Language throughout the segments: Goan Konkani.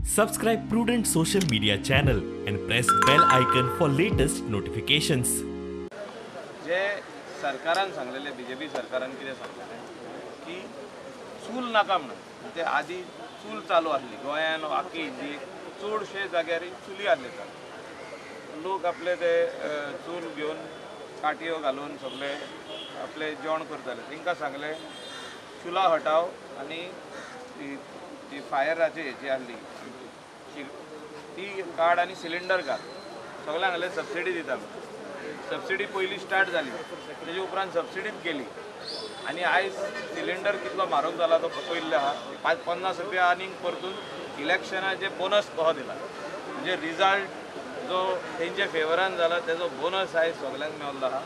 Subscribe Prudent social media channel and press bell icon for latest notifications. जे सरकारान सांगलेले, बीजेपी सरकारान कितें सांगलेलें की चूल नाका म्हणून. ते आदी चूल चालू आसली गोंयान, आख्खी इंडियेक चडशे जाग्यार चुली आसले चालू. लोक आपले ते चूल घेवन काटयो घालून सगळे आपले जेवण करताले. तांकां सांगलें चुला हटाव आनी ती फायराची हेची आसली ती काड आनी सिलिंडर घाल. सगळ्यांक सांगलें सबसिडी दिता. सबसिडी पयली स्टार्ट जाली, तेजे उपरांत सबसिडीच गेली आनी आयज सिलिंडर कितलो म्हारग जाला तो पयल्लो आहा. 50 रुपया आनीक परतून इलेक्शनाचे बोनस कहो दिला, म्हणजे रिजल्ट जो तेंच्या फेवरान जाला तेजो बोनस आयज सगल्यांक मेळ्ळो आहा.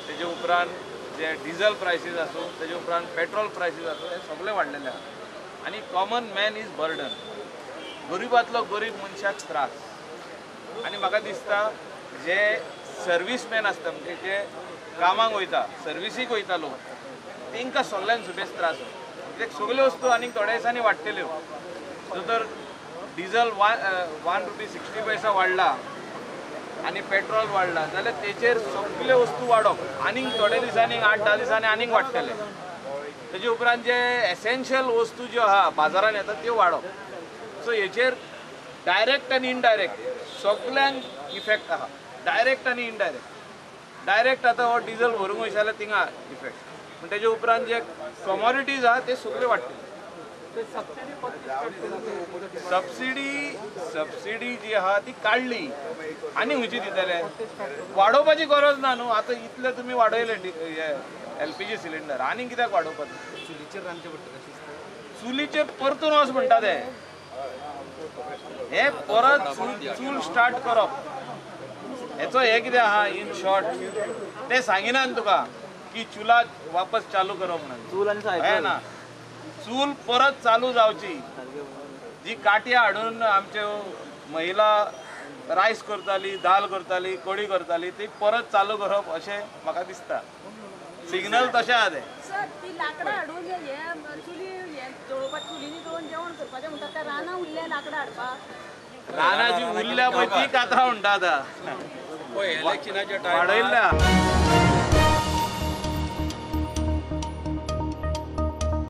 तेजे उपरांत जे डिझल प्रायसीस आसूं, तेजे उपरांत पेट्रोल प्रायसीस आसूं, हे सगळे वाडलेले आहा. आनी कॉमन मॅन is burden, गरिबांतलो गरीब मनशाक त्रास. आनी म्हाका दिसता जे सर्वीसमॅन आसता, म्हणजे जे कामाक वयता, सर्विसीक वयता लोक, तांकां सगल्यांक सुबेज त्रास जाता. कित्याक सगल्यो वस्तू आनीक थोड्या दिसांनी वाडटल्यो. जो तर डिझल 1 रुपी 60 पैसा वाडला आनी पेट्रोल वाडला जाल्यार तेचेर सगल्यो वस्तू वाडप आनीक थोड्या दिसांनी, 8-10 दिसांनी आनीक वाडटले. तेजे उपरांत जे एसेन्शियल वस्तू ज्यो आहा बाजारान येता त्यो वाडप. सो हेचेर डायरेक्ट आनी इनडायरेक्ट सगल्यांक इफेक्ट आहा. डायरेक्ट आनी इनडायरेक्ट. डायरेक्ट आतां हो डिझल भरूंक वयता जाल्यार थिंगा इफेक्ट, पूण तेजे उपरांत जे कमोडिटीज आहा ते सगळे वाडटले. सबसिडी जी आहा ती काडली आनी खंयची दितले, वाडोवपाची गरज ना न्हू. आतां इतले तुमी वाडयले एलपीजी सिलिंडर, आनी कित्याक वाडोवपाचें? चुलीचेर रांदचें पडटलें. चुलीचेर परतून वच म्हणटा ते, हे परत चूल स्टार्ट करप हेचो हे कितें आहा इन शॉर्ट ते सांगिना तुका की चुला वापस चालू करप म्हणून. हें ना, चूल परत चालू जावची. जी काटयां हाडून आमच्यो महिला रायस करताली, दाल करताली, कडी करताली, ती परत चालू करप अशें म्हाका दिसता. सिग्नल तशें आहा तें. सर, ती लांकडां हाडून हे चुली हे जळोवपाक, चुलींनी जळोवन जेवण करपाचें म्हणटात, त्या रानां उरल्या लांकडां हाडपाक. रानां जी उरल्या पळय ती कातरां म्हणटा आतां वाडयल्या.